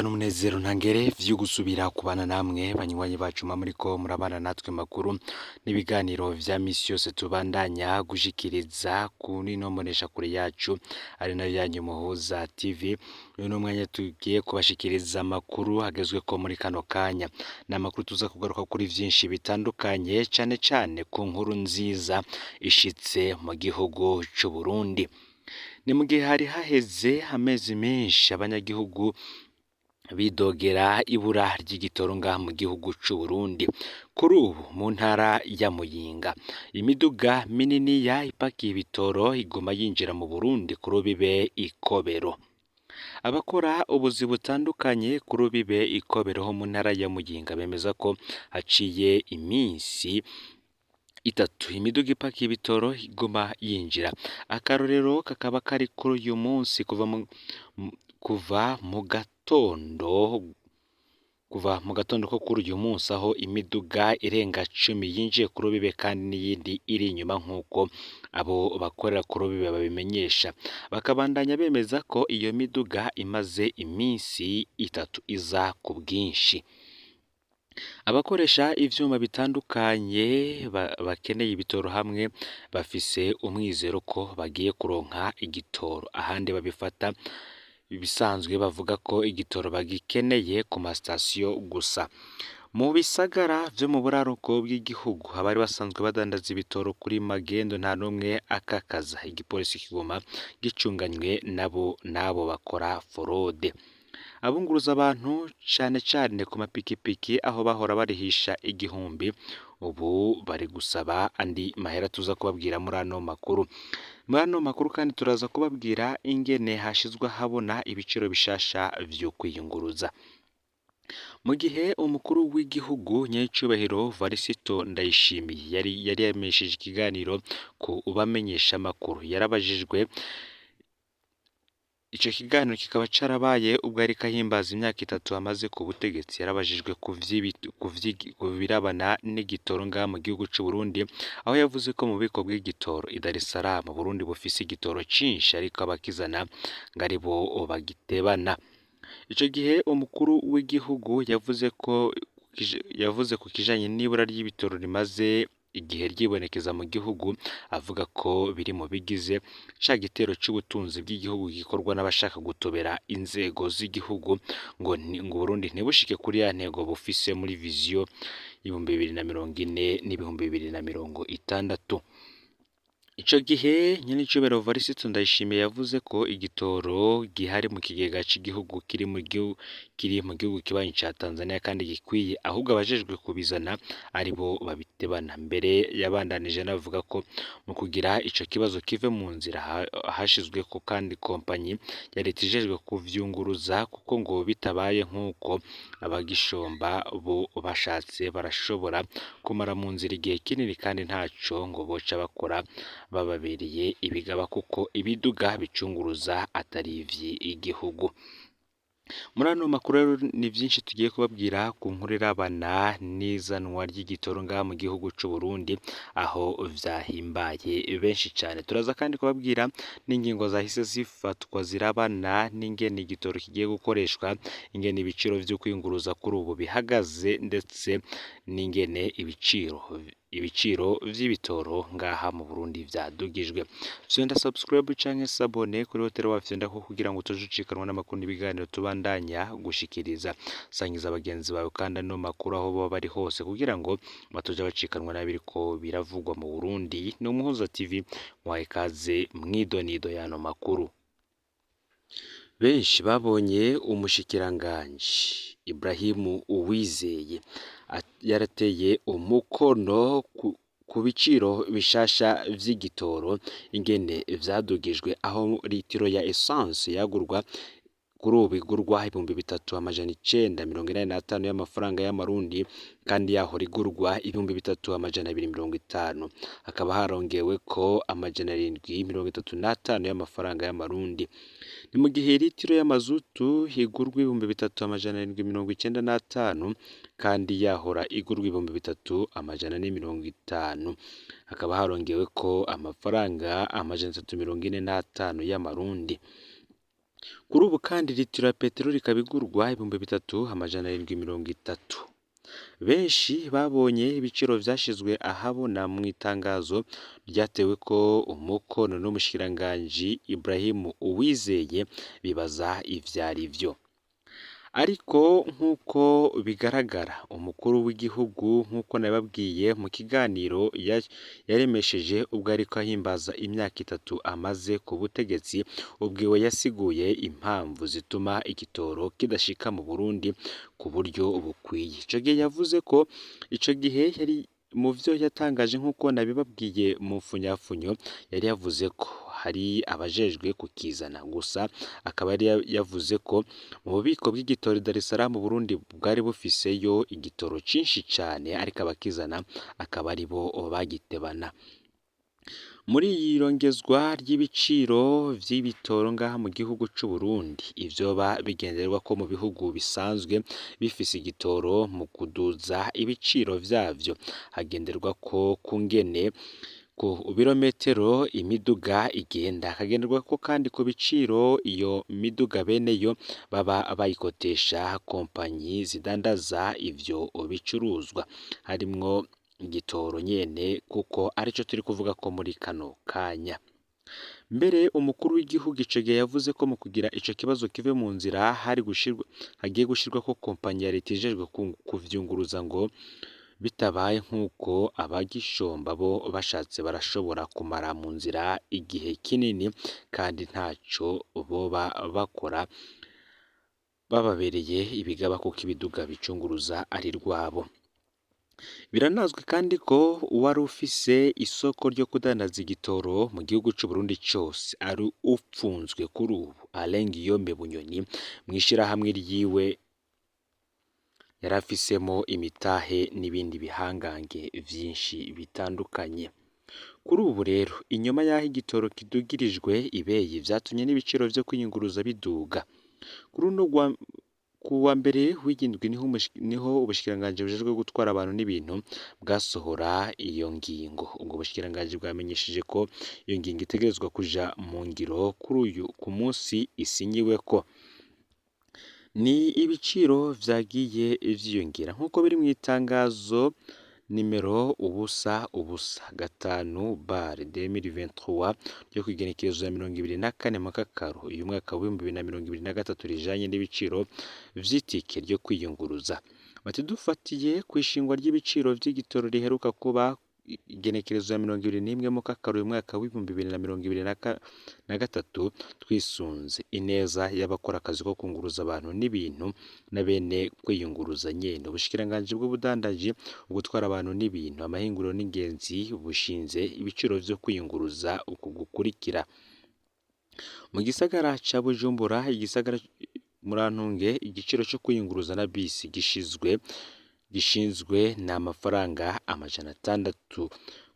N'umunezero ntangere vyo gusubira kubana namwe banywanyi bacu mwa muriko murabana natwe makuru n'ibiganiro vya misi yose tubandanya gushikiriza kuri ino mboneshakure yacu ari nayo yanyu Muhuza TV. Uyu ni umwanya tugiye kubashikiriza amakuru agezweko muri kano kanya. Ni amakuru tuza kugaruka kuri vyinshi bitandukanye, cane cane ku nkuru nziza ishitse mu gihugu c'Uburundi. Ni mu gihe hari haheze amezi menshi abanyagihugu bidogera ibura ry'igitoro ngaha mu gihugu c'Uburundi. Kuri ubu mu ntara ya Muyinga imiduga mininiya ipakiye ibitoro iguma yinjira mu Burundi kurubibe Ikobero. Abakora ubuzi butandukanye kurubibe Ikobero ho mu ntara ya Muyinga bemeza ko haciye iminsi itatu imiduga ipakiye ibitoro iguma yinjira. Akarorero kakaba kari kuri uyu munsi kuva mu gatondo, kuva mu gatondo ko kuri uyu munsi, aho imiduga irenga 10 yinjiye ku rubibe kandi n'iyindi iri inyuma, nk'uko abo bakorera ku rubibe babimenyesha. Bakabandanya bemeza ko iyo miduga imaze iminsi 3 iza ku bwinshi. Abakoresha ivyuma bitandukanye bakeneye ibitoro hamwe bafise umwizero ko bagiye kuronka igitoro. Ahandi babifata ibisanzwe bavuga ko igitoro bagikeneye ku masitasiyo gusa. Mu bisagara vyo mu buraruko bw'igihugu abari basanzwe badandaza ibitoro kuri magendo nta n'umwe akakaza. Igipolisi kiguma gicunganywe nabo n'abo bakora forode. Abunguruza abantu cane cane ku mapikipiki aho bahora barihisha 1000 ubu bari gusaba andi mahera tuza kubabwira muri ano makuru. Muri ano makuru kandi turaza kubabwira ingene hashizwe ahabona ibiciro bishasha vyo kwiyunguruza. Mu gihe umukuru w'igihugu nyacubahiro Varisito Ndayishimiye yari yamenyesheje ikiganiro ku bamenyesha makuru, yarabajijwe. Ico kiganiro kikaba carabaye ubwo yariko ahimbaza imyaka 3 amaze ku butegetsi. Yarabajijwe ku birabana n'igitoro ngaha mu gihugu c'Uburundi, aho yavuze ko mu bubiko bw'igitoro i Dar es Salaam Uburundi bufise igitoro cinshi, ariko abakizana ngo aribo bagitebana. Ico gihe umukuru w'igihugu yavuze ku kijanye n'ibura ry'ibitoro rimaze igihe ryibonekeza mu gihugu, avuga ko biri mu bigize ca gitero c'ubutunzi bw'igihugu gikorwa n'abashaka gutobera inzego z'igihugu ngo Uburundi ntibushike kuri ya ntego bufise muri viziyo 2040 n'2060. Ico gihe nyenicubahiro Varisito Ndayishimiye yavuze ko igitoro gihari mu kigega c'igihugu kiri mu gihugu kibanyi ca Tanzania kandi gikwiye, ahubwo abajejwe kubizana aribo babitebana. Mbere yabandanije anavuga ko mu kugira ico kibazo kive mu nzira hashizweko kandi kompanyi ya leta ijejwe kuvyunguruza, kuko ngo bitabaye nk'uko abagishomba bo bashatse barashobora kumara mu nzira igihe kinini kandi ntaco ngo boca bakora bababereye ibigaba, kuko ibiduga bicunguruza atari ivy'igihugu. Muri ano makuru rero ni vyinshi tugiye kubabwira ku nkuru irabana n'izanwa ry'igitoro ngaha mu gihugu c'Uburundi, aho vyahimbaye benshi cane. Turaza kandi kubabwira n'ingingo zahise zifatwa zirabana n'ingene igitoro kigiye gukoreshwa, ingene ibiciro vyo kwiyunguruza kuri ubu bihagaze, ndetse n'ingene ibiciro vy'ibitoro ngaha mu Burundi vyadugijwe. Vyonda subscribe canke s'abonner kuri Hotel Wafyonda ko kugira ngo utojucikanwa n'amakuru n'ibiganiro tubandanya gushikiriza. Sangiza bagenzi bawe kandi ano makuru aho baba bari hose kugira ngo batoja bacikanwa n'abiriko biravugwa mu Burundi. Ni Umuhuza TV mwahe ikaze mwidonido y'ano makuru. Benshi babonye umushikiranganji Ibrahimu Uwizeye yarateye umukono ku biciro bishasha vy'igitoro, ingene vyadugijwe, aho litiro ya essence yagurwa kuri ubu igurwa 3985 y'amafaranga y'amarundi, kandi yahora igurwa 3250, hakaba harongewe ko 735 y'amafaranga y'amarundi. Ni mu gihe litiro y'amazutu igurwa 3795 kandi yahora igurwa 3450, hakaba harongewe ko amafaranga 345 y'amarundi. Kuri ubu kandi litiro ya peteroli ikaba igurwa 3730. Benshi babonye ibiciro vyashizwe ahabona mu itangazo ryatewe ko umukono n'umushikiranganji Ibrahim Uwizeye bibaza ivyarivyo. Ariko nk'uko bigaragara umukuru w'igihugu nk'uko nababwiye mu kiganiro yaremesheje ubwo ariko ahimbaza imyaka 3 amaze ku butegetsi, ubwiwe yasiguye impamvu zituma igitoro kidashika mu Burundi ku buryo bukwiye. Ico gihe yavuze ko ico gihe yari mu vyo yatangaje nk'uko nabibabwiye mu mfunyafunyo, yari yavuze ko hari abajejwe kukizana, gusa akaba yari yavuze ko mu bubiko bw'igitoro i Dar es Salaam Burundi bwari bufiseyo igitoro cinshi cane, ariko abakizana akaba aribo bagitebana. Muri iyi rongezwa ry'ibiciro vy'ibitoro ngaha mu gihugu c'u Burundi, ivyoba bigenderwa ko mu bihugu bisanzwe bifise igitoro mu kuduza ibiciro vyavyo, hagenderwa ko kungene ku birometero imiduga igenda, hakagenderwa ko kandi ku biciro iyo miduga beneyo baba bayikotesha kompanyi zidandaza ivyo bicuruzwa, harimwo igitoro nyene kuko arico turi kuvuga ko muri kano kanya. Mbere umukuru w'igihugu ico gihe yavuze ko mu kugira ico kibazo kive mu nzira hari gushirwa hagiye gushirwako kompanyi ya leta ijejwe kuvyunguruza, ngo bitabaye nk'uko abagishomba bo bashatse barashobora kumara mu nzira igihe kinini kandi ntaco boba bakora, bababereye ibigaba kuko ibiduga bicunguruza ari rwabo. Biranazwi kandi ko uwari ufise isoko ryo kudandaza igitoro mu gihugu c'u Burundi cose ari upfunzwe kuri ubu, Alain Guillaume Bunyoni, mw'ishirahamwe ryiwe yari afisemo imitahe n'ibindi bihangange vyinshi bitandukanye. Kuri ubu rero inyuma y'aho igitoro kidugirijwe ibeyi, vyatumye n'ibiciro vyo kwiyunguruza biduga. Kuri uno ku wa mbere w'indwi niho ubushikiranganji bujejwe gutwara abantu n'ibintu bwasohora iyo ngingo. Ubwo bushikiranganji bwamenyesheje ko iyo ngingo itegerezwa kuja mu ngiro kuri uyu ku munsi isinyiweko. Ni ibiciro vyagiye vyiyongera nk'uko biri mw'itangazo nimero 005 bar 2023 ryo kw'igenekerezo ya 24 Mukakaro uyu mwaka w'2023 rijanye n'ibiciro vy'itike ryo kwiyunguruza. Bati dufatiye kw'ishingwa ry'ibiciro vy'igitoro riheruka kuba igenekerezo ya 21 Mukakaro uyu mwaka w'2023, twisunze ineza y'abakora akazi ko kunguruza abantu n'ibintu na bene kwiyunguruza nyene. Ubushikiranganji bw'ubudandaji, ugutwara abantu n'ibintu, amahinguriro n'ingenzi bushinze ibiciro vyo kwiyunguruza uku gukurikira. Mu gisagara ca Bujumbura, igisagara Murantunge, igiciro co kwiyunguruza na bisi gishinzwe n'amafaranga 600.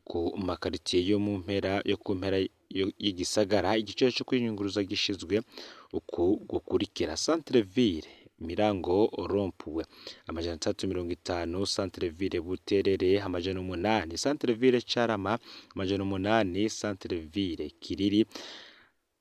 Ku makaritiye yo mu mpera yo ku mpera y'igisagara, igiciro co kwiyunguruza gishizwe uku gukurikira: Centre ville Mirango Rompuwe 350, Centre ville Buterere 800, Centre ville Carama 800, Centre ville Kiriri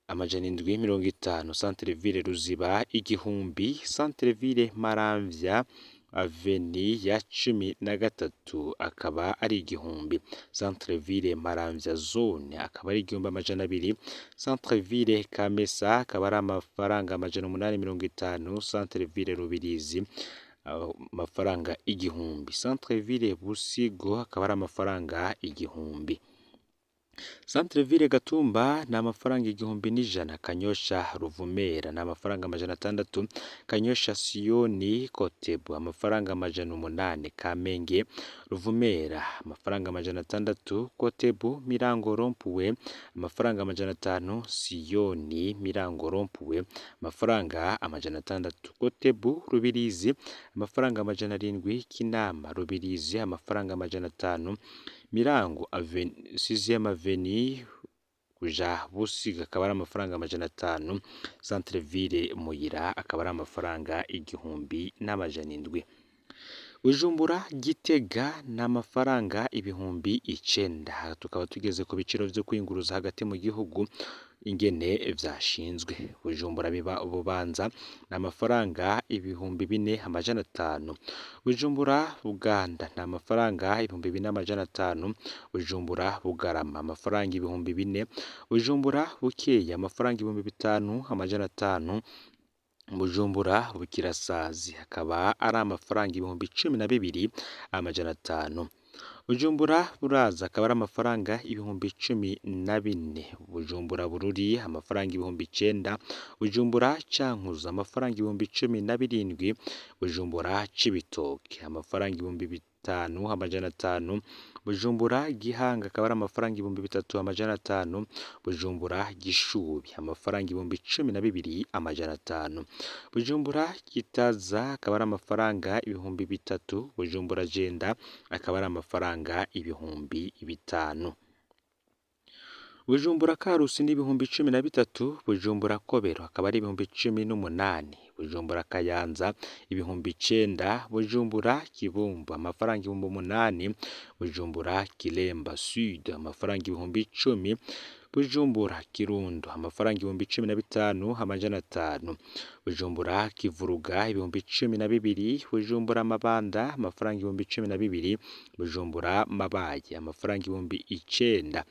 750, Centre ville Ruziba 1000, Centre ville Maramvya Aveni ya 13 akaba ari 1000, Centre ville Maramvya zone akaba ari 1200, Centre ville Kamesa akaba ari amafaranga 850, Centre ville Rubirizi amafaranga 1000, Centre ville Busigo akaba ari amafaranga 1000. Centre ville Gatumba ni amafaranga 1100, Kanyosha Ruvumera ni amafaranga 600, Kanyosha Siyoni Kotebu amafaranga 800, Kamenge Ruvumera amafaranga 600, Kotebu Mirango Rompuwe amafaranga 500, Siyoni Mirango Rompuwe amafaranga 600, Kotebu Rubirizi amafaranga 700, Kinama Rubirizi amafaranga 500, Mirango 6e Avenue kuja Busiga akaba ari amafaranga 500, Centre ville Muyira akaba ari amafaranga 1700. Bujumbura Gitega ni amafaranga 9000. Tukaba tugeze ku biciro vyo kwiyunguruza hagati mu gihugu ingene vyashinzwe. Bujumbura biba Bubanza ni amafaranga 4500. Bujumbura Buganda ni amafaranga 4500. Bujumbura Bugarama amafaranga 4000. Bujumbura Bukeye amafaranga 5500. Bujumbura Bukirasazi akaba ari amafaranga 12500. Bujumbura Buraza akaba ari amafaranga 14000. Bujumbura Bururi amafaranga 9000. Bujumbura Cankuzo amafaranga 17000. Bujumbura Cibitoke amafaranga 5500. Bujumbura Gihanga akaba ari amafaranga 3500. Bujumbura Gishubi amafaranga 12500. Bujumbura Gitaza akaba ari amafaranga 3000. Bujumbura Jenda akaba ari amafaranga 5000. Bujumbura Karusi ni 13000. Bujumbura Kobero akaba ari 18000. Bujumbura Kayanza 9000. Bujumbura Kibumbu amafaranga 8000. Bujumbura Kiremba Sud amafaranga 10000. Bujumbura Kirundo amafaranga 15500. Bujumbura Kivuruga 12000. Bujumbura Mabanda amafaranga 12000. Bujumbura Mabayi amafaranga 9000.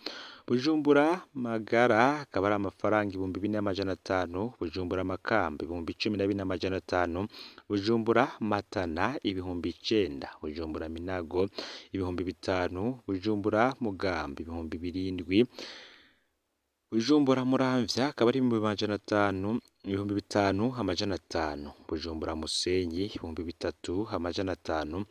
Bujumbura Magara akaba ari amafaranga 4500. Bujumbura Makamba 14500. Bujumbura Matana 9000. Bujumbura Minago 5000. Bujumbura Mugambi 7000. Bujumbura Muramvya akaba ari 5500. Bujumbura Musenyi 3500.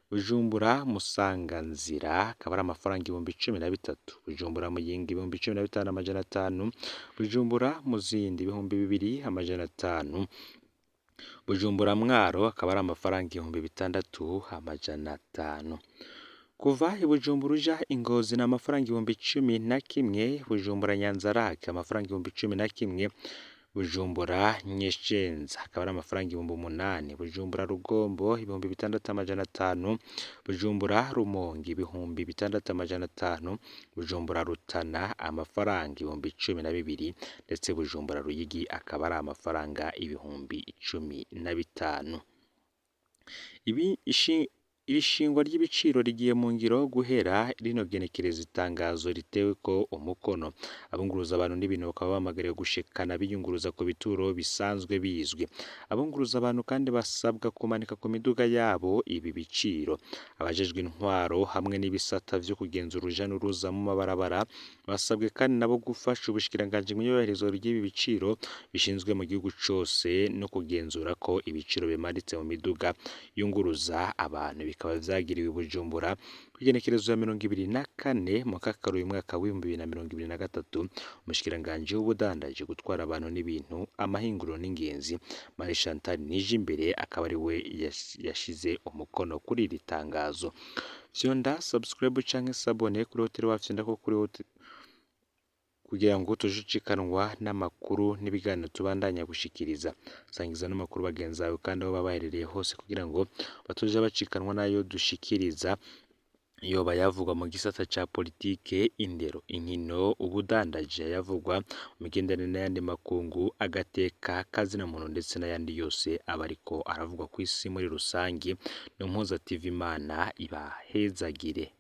Bujumbura Musanganzira akaba ari amafaranga 13000. Bujumbura Muyinga 15500. Bujumbura Muzindi 2500. Bujumbura Mwaro akaba ari amafaranga 6500. Kuva i Bujumbura uja i Ngozi ni amafaranga 11000. Bujumbura Nyanzarake amafaranga 11000. Bujumbura Nyeshenza akaba ari amafaranga 8000. Bujumbura Rugombo 6500. Bujumbura Rumonge 6500. Bujumbura Rutana amafaranga 12000 ndetse Bujumbura Ruyigi akaba ari amafaranga 15000. Iri shingwa ry'ibiciro rigiye mu ngiro guhera rino genekereza itangazo ritewe ko umukono. Abunguruza abantu n'ibintu bakaba bahamagariwe gushikana biyunguruza ku bituro bisanzwe bizwi. Abunguruza abantu kandi basabwa kumanika ku miduga yabo ibi biciro. Abajejwe intwaro hamwe n'ibisata vyo kugenzura uruja n'uruza mu mabarabara basabwe kandi nabo gufasha ubushikiranganji mu iyubahirizwa ry'ibi biciro bishinzwe mu gihugu cose no kugenzura ko ibiciro bimanitse mu miduga yunguruza abantu. Bikaba vyagiriwe Bujumbura kw'igenekerezo ya 24 Mukakaro uyu mwaka w'2023. Umushikiranganji w'ubudandaji, gutwara abantu n'ibintu, amahinguriro n'ingenzi Marie Chantal Nijimbere akaba ari we yashize umukono kuri iri tangazo. Fyonda subscribe canke sabone kuri hoteli wafyonda ko kuri hotel kugira ngo tujucikanwa n'amakuru n'ibiganiro tubandanya gushikiriza. Sangiza n'amakuru bagenzi bawe kandi aho baba baherereye hose kugira ngo batoje bacikanwa nayo dushikiriza, yoba yavugwa mu gisata ca politike, indero, inkino, ubudandaji, yavugwa mu migenderanire n'ayandi makungu, agateka kazina muntu ndetse n'ayandi yose aba ariko aravugwa kw'isi muri rusangi. No Mpuza TV, Imana ibahezagire.